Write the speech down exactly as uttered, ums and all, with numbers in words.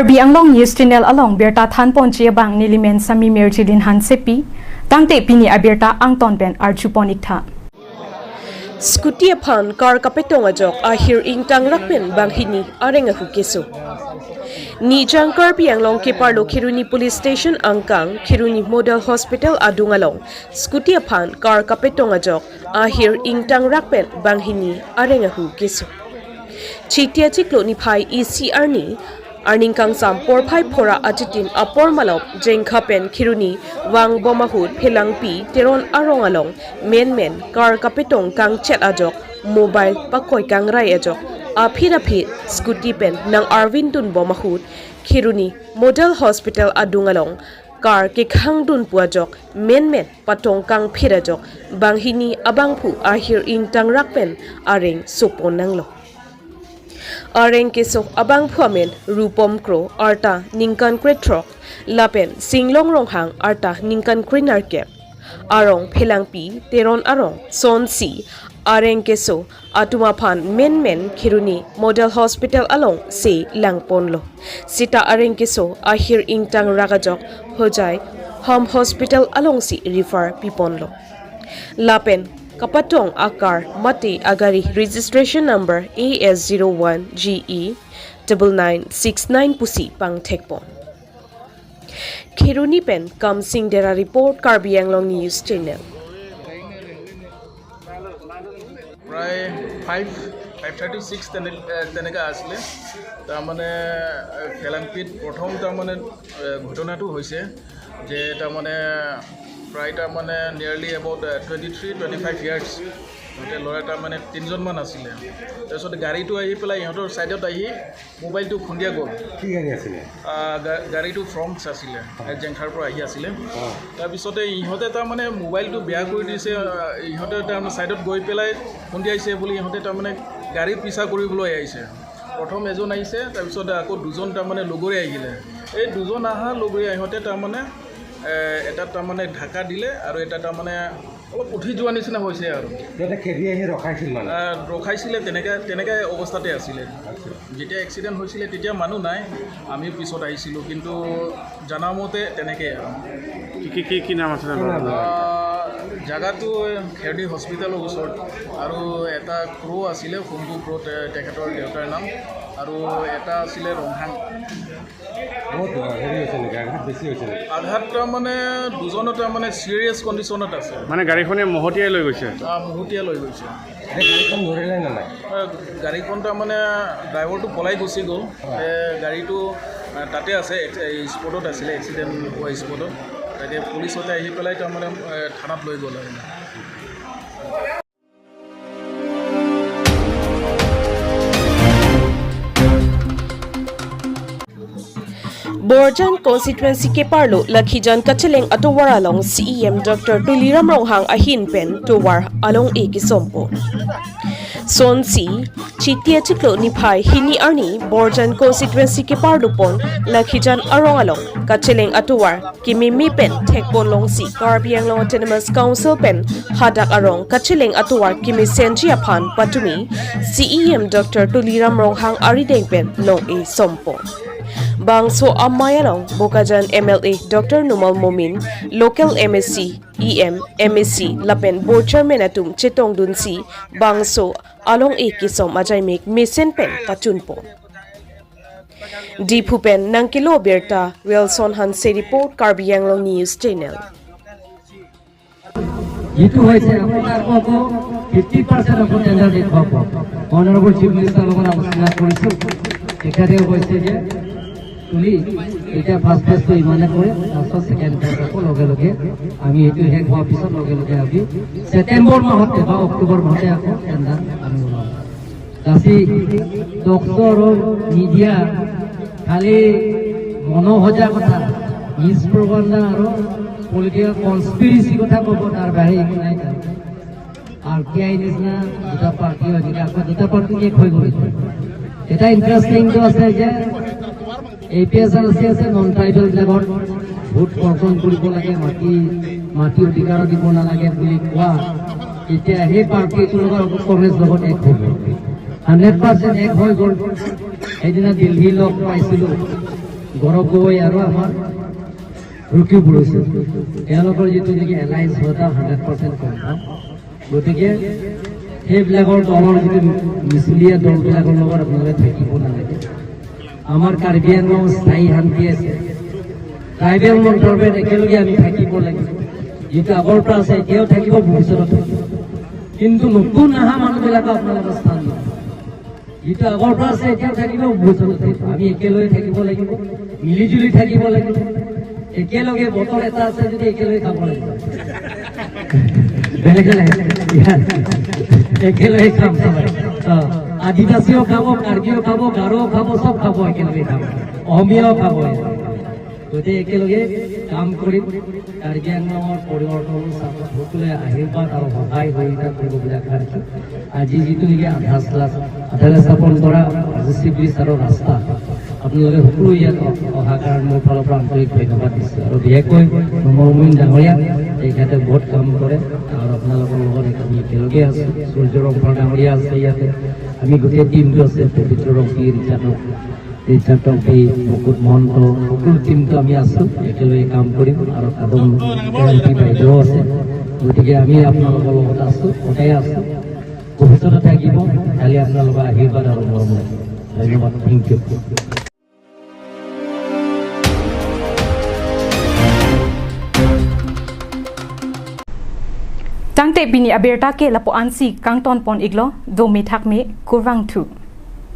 Karbi Anglong News Channel along birta thanponji abang nelimen Sami Mirjilin Hansepi, tangte pini abirta angton pen arjupon iktha. Scooty aphan car kapetong ajok ahir ingtangrak pen banghini areng ahu keso. Nijang Karbi Anglong keparlo Kheroni Police Station angkang Kheroni Model Hospital adung along scooty aphan car kapetong ajok ahir ingtangrak pen banghini areng ahu keso. Chiti achiklo niphai isi arni, arni kangsam porphai phora achitim apor malom Jengkha pen Kheroni vangbom ahut Phelangpi Teron arong along menmen car kapetong kangchet ajok mobile pakoi kangrai ajok aphi aphi scooty pen nang arvin dunbom ahut Kheroni Model Hospital adung along car kekhang dunpu ajok menmen patong kangphit ajok banghini abangphu ahir ingtangrak pen areng sopon nanglo. Areng keso abangphu amen Rupom Kro arta ningkan krethrok lapen Singlong Ronghang arta ningkan krenerkep. Arong Phelangpi Teron arong sonsi areng keso atum aphan menmen Kheroni Model Hospital alongsi langponlo. Sita areng keso ahir ingtangrak ajok Hojai Home Hospital alongsi refer piponlo. Lapen kapatong a-car mate agari registration number A S zero one G E double nine six nine pusi pangthekpon. Kheroni pen Kamsing Dera report, Karbi Anglong News Channel. প্ৰায় five five thirty six তেনে তেনেকুৱা আছিলে। তাৰমানে এ, ফেলাংপিত প্ৰথম তাৰমানে এ, ঘটনাটো হৈছে যে তাৰমানে প্ৰায় তাৰমানে নিয়াৰলি about twenty three twenty five years সিহঁতে ল'ৰা তাৰমানে তিনিজনমান আছিলে। তাৰপিছত গাড়ীটো আহি পেলাই ইহঁতৰ ছাইডত আহি মোবাইলটো খুন্দিয়া গ'ল। কি গাড়ী আছিলে? আহ, গা- গাড়ীটো ফ্ৰংক্স আছিলে, জেংখাৰ পৰা আহি আছিলে। অ'। তাৰপিছতে ইহঁতে তাৰমানে মোবাইলটো বেয়া কৰি দিছে, আহ, ইহঁতে তাৰমানে ছাইডত গৈ পেলাই খুন্দিয়াইছে বুলি ইহঁতে তাৰমানে গাড়ী পিছা কৰিবলৈ আহিছে। প্ৰথম এজন আহিছে, তাৰপিছত আকৌ দুজন তাৰমানে লগৰীয়া আহিলে। এই দুজন অহা লগৰীয়া ইহঁতে তাৰমানে এ, এটাত তাৰমানে ঢাকা দিলে আৰু এটা তাৰমানে অলপ উঠি যোৱা নিচিনা হৈছে আৰু। সিহঁতে খেদি আহি ৰখাইছিল মানে? আহ, ৰখাইছিলে, তেনেকে তেনেকে অৱস্থাতে আছিলে। আচ্ছা। যেতিয়া এক্সিডেণ্ট হৈছিলে তেতিয়া মানুহ নাই, আমি পিছত আহিছিলোঁ, কিন্তু জানা মতে তেনেকেই আৰু। কি কি কি কি নাম আছিলে কি নাম? আহ, জাগাটো খেৰনি হস্পিটেলৰ ওচৰত আৰু এটা ক্ৰ' আছিলে, সোণটো ক্ৰ' তে- তেখেতৰ দেউতাৰ নাম, আৰু এটা আছিলে ৰংহাং। বহুত হেৰি হৈছে নেকি? আঘাত বেছি হৈছে নেকি? আঘাত তাৰমানে দুজনৰ তাৰমানে ছিৰিয়াছ কণ্ডিশ্যনত আছে। মানে গাড়ীখনে মহতিয়াই লৈ গৈছে। আহ, মহতিয়াই লৈ গৈছে। এতিয়া গাড়ীখন ধৰিলে নে নাই? আহ, গাড়ীখন তাৰমানে ড্ৰাইভাৰটো পলাই গুচি গ'ল। এ, গাড়ীটো আহ, তাতে আছে, এক- এই স্পটত আছিলে, এক্সিডেণ্ট হোৱা স্পটত। তাকে পুলিচতে আহি পেলাই তাৰমানে এ, থানাত লৈ গ'ল আৰু। Borjan constituency keparlo Lakhijan kacheleng atovar along C E M Doctor Tuliram Ronghang ahin pen tovar along-e kesompo. Sonsi, Chiti achiklo niphai hini arni Borjan constituency kepardupon Lakhijan arong along kacheleng atovar kememe pen thekpon longsi Karbi Anglong Autonomous Council pen hadak arong kacheleng atovar kemesenji aphan patumi C E M Doctor Tuliram Ronghang arideng pen long-e sompo. Bangso amei along Bokajan M L A Doctor Numal Momin, local M A C, E M, M A C lapen board chairman atum chetongdunsi bangso along-e kesom ajaimek mesen pen kachunpon. Diphu pen nangkelo birta, Wilson Hanse report, Karbi Anglong News Channel. যিটো হৈছে আপোনালোকক fifty percent of tender দেখুৱাব। Honourable chief মিনিষ্টাৰৰ লগত আলোচনা কৰিছোঁ, তেখেতেও কৈছে যে তুলি এতিয়া ফাৰ্ষ্ট ফেজটো ইমানে কৰে, তাৰপিছত ছেকেণ্ড ফেজ আকৌ লগে লগে আমি এইটো শেষ হোৱাৰ পিছত লগে লগে আমি ছেপ্টেম্বৰ মাহতে বা অক্টোবৰ মাহতে আকৌ টেণ্ডাৰ আমি ওলাম। Lasi, doctor, media, খালি মনোসজা কথা, মিছ প্ৰপাগাণ্ডা আৰু পলিটিকেল কনস্পিৰেচি কথা ক'ব, তাৰ বাহিৰে একো নাই তাৰ। আৰ টি আই নিচিনা দুটা পাৰ্টি হৈ থাকে, আকৌ দুটা পাৰ্টি এক হৈ গ'ল। এটা ইণ্টাৰেষ্টিংটো আছে যে এ পি এছ আৰ চি আছে, নন ট্ৰাইবেল বিলাকৰ ভোট কৰ্তন কৰিব লাগে, মাটি মাটি অধিকাৰ দিব নালাগে বুলি কোৱা, এতিয়া সেই পাৰ্টিটোৰ লগত কংগ্ৰেছ লগত এক হৈ গ'ল, হাণ্ড্ৰেড পাৰ্চেণ্ট এক হৈ গ'ল। সেইদিনা দিল্লী লগ পাইছিলোঁ, গৌৰৱ গগৈ আৰু আমাৰ ৰুকি বুলুচু, তেওঁলোকৰ যিটো নেকি এলায়েন্স হয়, তাৰ হাণ্ড্ৰেড পাৰ্চেণ্ট কনফাৰ্ম। গতিকে সেইবিলাকৰ দলৰ যিটো মিছলীয়া দলবিলাকৰ লগত আপোনালোকে থাকিব নালাগে। আমাৰ কাৰ্বি আংলং স্থায়ী শান্তি আছে। ট্ৰাইবেল মন্থৰ পৰা একেলগে আমি থাকিব লাগিব। যিটো আগৰ পৰা আছে, এতিয়াও থাকিব, ভৱিষ্যতত থাকিব। কিন্তু নতুন অহা মানুহবিলাকক আপোনালোকে স্থান দিব। যিটো আগৰ পৰা আছে, এতিয়াও থাকিব, ভৱিষ্যতত থাকিব। আমি একেলগে থাকিব লাগিব, মিলিজুলি থাকিব লাগিব। একেলগে বটল এটা আছে যদি একেলগে খাব লাগিব। বেলেগ বেলেগ। ইয়াত একেলগে খাম সবাই। অ, আদিবাসীও খাব, কাৰ্বিও খাব, গাৰোও খাব, চব খাব, একেলগে খাব। অসমীয়াও খাব। গতিকে একেলগে কাম কৰিম। কাৰ্বি আংলঙৰ পৰিৱৰ্তনৰ চাপত সকলোৱে আশীৰ্বাদ আৰু সহায় সহযোগিতা কৰিব বুলি আশা ৰাখিছোঁ। আজি যিটো নেকি আধাৰ শিলা, আধাৰ শিলা স্থাপন কৰা আজি শিৱজী ছাৰৰ ৰাস্তা, আপোনালোকে সকলো ইয়াত অ-, অহাৰ কাৰণে মোৰ ফালৰ পৰা আন্তৰিক ধন্যবাদ দিছোঁ। আৰু বিশেষকৈ নমৰমোহন ডাঙৰীয়া, তেখেতে বহুত কাম কৰে আৰু আপোনালোকৰ লগত আমি একেলগে আছোঁ। সূৰ্য ৰংফৰ ডাঙৰীয়া আছে ইয়াতে, আমি গোটেই টিমটো আছে, পবিত্ৰ ৰংপি, ৰিচাৰ্ড, ৰিচাৰ্ড ৰংপি, মুকুট মহন্ত, সকলো টিমটো আমি আছোঁ, একেলগে কাম কৰিম। আৰু কাদম ৰংপি বাইদেউ আছে, গতিকে আমি আপোনালোকৰ লগত আছোঁ, সদায় আছোঁ। ভৱিষ্যতে থাকিব, খালি আপোনালোকৰ আশীৰ্বাদ আৰু মৰম লাগিব। ধন্যবাদ, thank you. Tangte pini abirta ke lapu-ansi kangton pon iklo, do methak me kurvangthu.